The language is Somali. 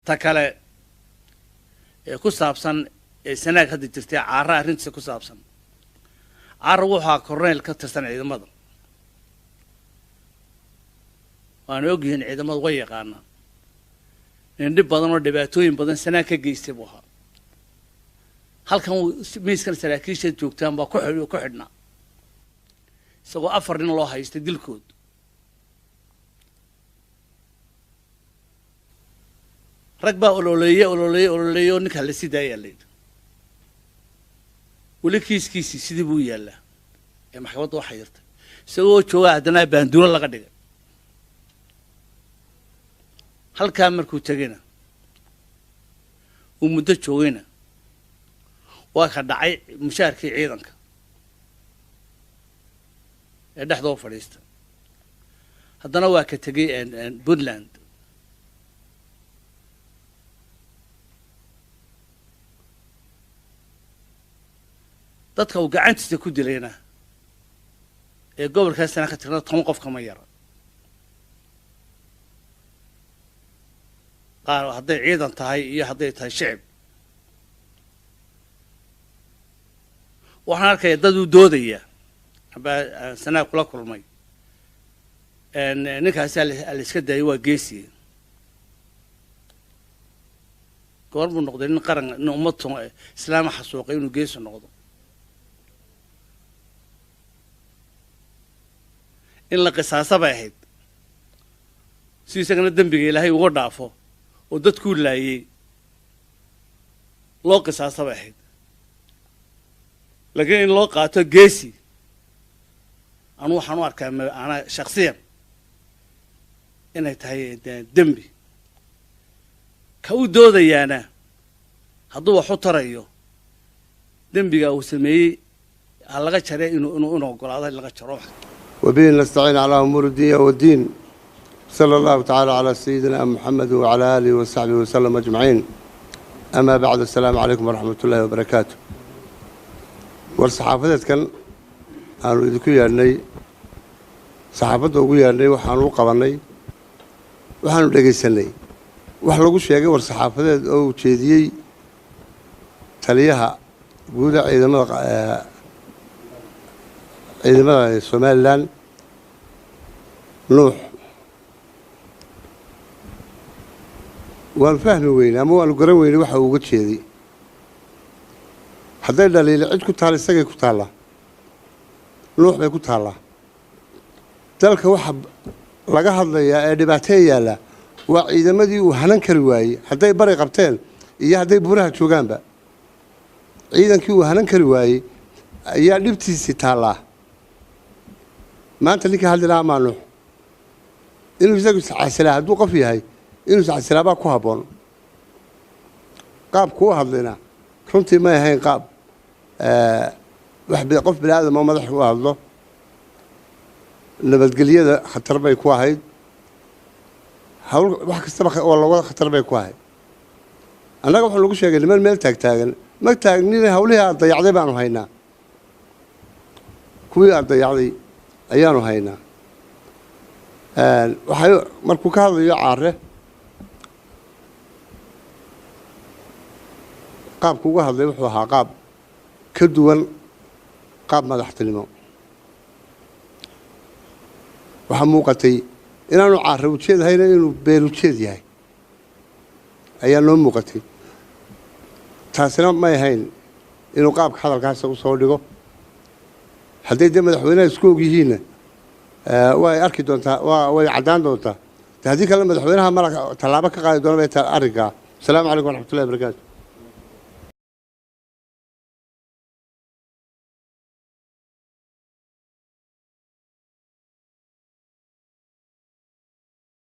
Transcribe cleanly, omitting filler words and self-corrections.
Ta kale ee ku saabsan ee Sanaag hadda jirtay, Caara arrintiisa ku saabsan, Caara wuxuu ahaa corneyl ka tirsan ciidamada, waana ogyihiin ciidamadu, way yaqaanaa. Nin dhib badan oo dhibaatooyin badan Sanaag ka geystay buu ahaa. Halkan miiskan saraakiisha joogtaan baa ku xidhnaa isagoo 4 nin loo haystay dilkood. Rag baa ololeeye ololeeye ololeeye oo ninkaa la sii daayaa layidhi. Weli kiiskiisii sidii buu yaallaa ee maxkamadda waxaa yartay isagoo joogaa, haddana baanduulo laga dhigay. Halkaa markuu tegayna uu muddo joogayna waa ka dhacay mushaarkii ciidanka ee dhexdoo fadhiista. Haddana waa ka tegey Puntland. Dadka uu gacantiisa ku dilayna ee gobolkaasana ka tirna 10 qof kama yara, qaar hadday ciidan tahay iyo hadday tahay shicib. Waxaan arkaya dad uu doodaya ambaa Sanaag kula kulmay, ninkaasaa la iska daayay, waa geesiye. Goor buu noqday nin qaran, nin ummad islaama xasuuqay inuu geesi noqdo? In la qisaasa bay ahayd si isagana dembiga Ilaahay uga dhaafo oo dadkuu laayey loo qisaasa bay ahayd. Laakiin in loo qaato geesi, anu waxaan u arkaa anaa shaksiyan inay tahay dembi. Ka u doodayaana hadduu wax u tarayo dembiga uu sameeyey ha laga jare, inuu ogolaado in laga jaro. وبه نستعين على أمور الدنيا والدين، صلى الله تعالى على سيدنا محمد وعلى آله وصحبه وسلم أجمعين، أما بعد، السلام عليكم ورحمة الله وبركاته. War-saxaafadeedkan aanu idinku yeedhnay, saxaafadda ugu yeedhnay, waxaanu u qabannay, waxaanu dhegaysanay wax lagu sheegay war-saxaafadeed oo uu jeediyey taliyaha guuda ciidamada Somaliland, Nuux. Waanu fahmi weyney ama waanu garan weyney waxa uu uga jeeday. Hadday dhaliila cid ku taalla, isagay ku taallaa, Nuux bay ku taallaa. Dalka waxa laga hadlayaa ee dhibaatee yaalla waa ciidamadii uu hanan kari waayey, hadday bari qabteen iyo hadday buuraha joogaanba. Ciidankii uu hanan kari waayey ayaa dhibtiisii taallaa. Maanta ninka hadli lahaa maa Nuux? Inuu isagu iscasilaa, hadduu qof yahay inuu iscasilaa baa ku habboon. Qaabku u hadlayna runtii may ahayn qaab wax qof bini aadam oo madax u hadlo. Nabadgelyada khatar bay ku ahayd, hawl wax kastaba oo lawada khatar bay ku ahayd. Annaga waxaa lagu sheegay niman meel taagtaagan. Ma taagnina, hawlihii aad dayacday baanu haynaa, kuwii aad dayacday ayaanu haynaa. Waxay markuu ka hadlayo Caare, qaabku uga hadlay wuxuu ahaa qaab ka duwan qaab madaxtinimo. Waxaa muuqatay inaanu Caare ujeed hayna, inuu beel ujeed yahay ayaa noo muuqatay. Taasina may ahayn inuu qaabka hadalkaasa usoo dhigo. Hadday dee madaxweynaha isku og yihiinna way arki doontaa, way caddaan doontaa. De haddii kale madaxweynaha mala tallaabo ka qaadi doona bay tahay arrinkaa. Asalaamu calaykum waraxmatullahi wabarakaatu.